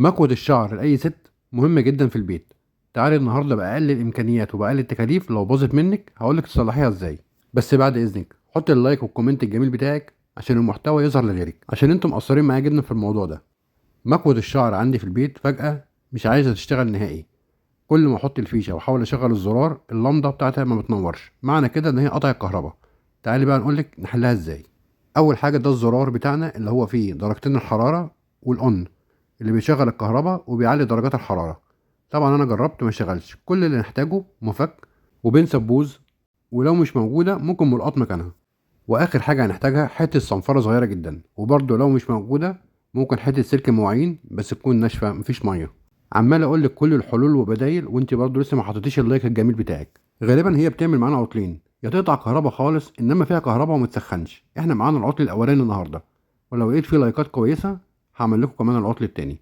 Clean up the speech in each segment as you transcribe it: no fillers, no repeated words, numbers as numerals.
مكوة الشعر لأي ست مهمة جدا في البيت. تعالي النهاردة بأقل الإمكانيات وبأقل التكاليف، لو باظت منك هقولك تصلحيها إزاي. بس بعد إذنك حط ال like وال comment الجميل بتاعك عشان المحتوى يظهر لغيرك، عشان انتم مقصرين معايا جدا في الموضوع ده. مكوة الشعر عندي في البيت فجأة مش عايزة تشتغل نهائي. كل ما احط الفيشة واحاول اشغل الزرار اللمضة بتاعتها ما بتنورش، معنى كده ان هي قطعت الكهرباء. تعالي بقى نقولك نحلها ازاي. اول حاجة ده الزرار بتاعنا اللي هو فيه درجتين الحرارة وال on اللي بيشغل الكهرباء وبيعلي درجات الحرارة. طبعا انا جربت ما اشتغلش. كل اللي نحتاجه مفك وبنسة بوز، ولو مش موجودة ممكن ملقط مكانها. واخر حاجة هنحتاجها حتة صنفرة صغيرة جدا، وبرده لو مش موجودة ممكن حتة سلك مواعين بس تكون ناشفة مفيش مية. عمال اقول لك كل الحلول وبدايل وانت برده لسه ما حطيتيش ال like الجميل بتاعك. غالبا هي بتعمل معانا عطلين، يا تقطع كهرباء خالص انما فيها كهرباء وما تسخنش. احنا معانا العطل الاولاني النهارده، ولو لقيت فيه لايكات كويسة هعمل لكم كمان العطل التاني.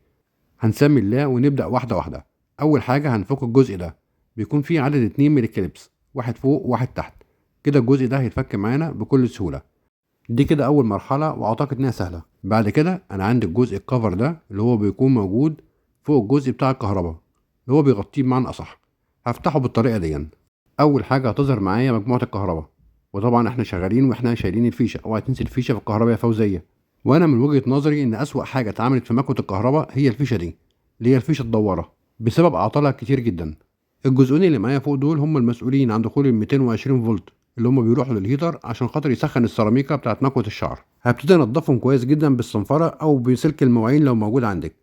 هنسمي الله ونبدا واحدة واحدة. اول حاجة هنفك الجزء ده، بيكون فيه عدد 2 من ال clips، واحد فوق وواحد تحت. كده الجزء ده هيتفك معانا بكل سهولة. دي كده اول مرحلة واعتقد انها سهلة. بعد كده انا عندي الجزء ال cover ده اللي هو بيكون موجود فوق الجزء بتاع الكهرباء اللي هو بيغطيه بمعنى اصح. هفتحه بالطريقة دي. اول حاجة هتظهر معايا مجموعة الكهرباء، وطبعا احنا شغالين واحنا شايلين الفيشه، اوعى تنسي الفيشه في الكهرباء يا فوزيه. وانا من وجهه نظري ان اسوأ حاجة اتعملت في مكوة الكهرباء هي الفيشه دي، اللي هي الفيشه الدواره، بسبب اعطالها كتير جدا. الجزئين اللي معايا فوق دول هم المسؤولين عن دخول ال 220 فولت اللي هم بيروحوا لل heater عشان خاطر يسخن السيراميكا بتاعت مكوة الشعر. هبتدي انضفهم كويس جدا بالصنفرة او بسلك المواعين لو موجود عندك،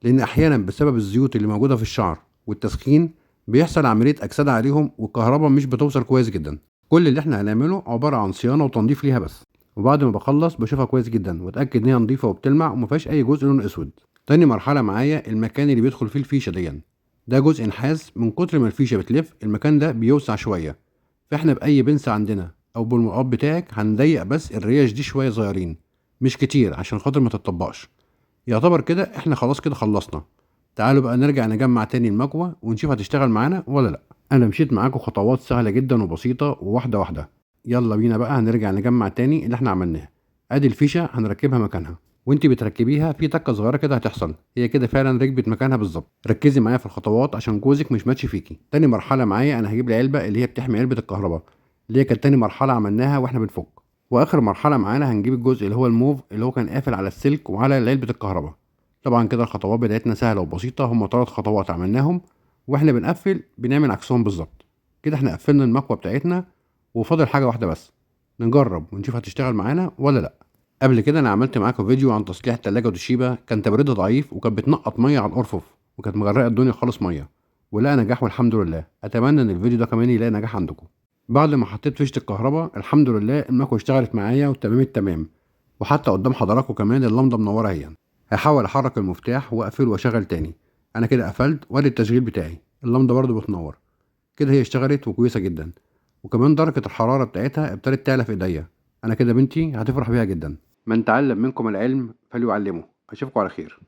لان احيانا بسبب الزيوت اللي موجودة في الشعر والتسخين بيحصل عملية اكسده عليهم والكهرباء مش بتوصل كويس جدا. كل اللي احنا هنعمله عبارة عن صيانة وتنظيف ليها بس. وبعد ما بخلص بشوفها كويس جدا واتاكد ان هي نظيفة وبتلمع وما فيهاش اي جزء لونه اسود. تاني مرحلة معايا المكان اللي بيدخل فيه الفيشه دي، ده جزء نحاس من كتر ما الفيشه بتلف المكان ده بيوسع شوية، فاحنا باي بنسة عندنا او بالمقاب بتاعك هنضيق بس الريش دي شوية صغيرين مش كتير عشان خاطر ما تتطبقش. يعتبر كده احنا خلاص كده خلصنا. تعالوا بقى نرجع نجمع تاني المكوة ونشوف هتشتغل معانا ولا لا. انا مشيت معاكم خطوات سهلة جدا وبسيطة وواحدة واحدة. يلا بينا بقى هنرجع نجمع تاني اللي احنا عملناه. ادي الفيشه هنركبها مكانها، وانت بتركبيها في تكه صغيرة كده هتحصل، هي كده فعلا ركبت مكانها بالظبط. ركزي معايا في الخطوات عشان جوزك مش ماتش فيكي. تاني مرحلة معايا انا هجيب العلبة اللي هي بتحمي علبة الكهرباء، اللي هي كانت تاني مرحلة عملناها واحنا بنفك. واخر مرحلة معانا هنجيب الجزء اللي هو الموف اللي هو كان قافل على السلك وعلى علبة الكهرباء. طبعا كده الخطوات بتاعتنا سهلة وبسيطة، هما 3 خطوات عملناهم واحنا بنقفل بنعمل عكسهم بالظبط. كده احنا قفلنا المكوه بتاعتنا وفاضل حاجة واحدة بس، نجرب ونشوف هتشتغل معانا ولا لا. قبل كده انا عملت معاكم فيديو عن تصليح تلاجة توشيبا، كان تبريدها ضعيف وكانت بتنقط مية على الارفف وكانت مغرقة الدنيا خالص مية، ولقى نجاح والحمد لله. اتمنى ان الفيديو ده كمان يلاقي نجاح عندكم. بعد ما حطيت فيشه الكهرباء الحمد لله المكوه اشتغلت معايا وتمام التمام، وحتى قدام حضراتكم كمان اللمضه منورة اهي. هحاول احرك المفتاح واقفل واشغل تاني. انا كده قفلت وادي التشغيل بتاعي، اللمضه برده بتنور كده، هي اشتغلت وكويسة جدا. وكمان درجه الحرارة بتاعتها ابتدت تعلى في ايديا. انا كده بنتي هتفرح بيها جدا. من تعلم منكم العلم فليعلمه. اشوفكم على خير.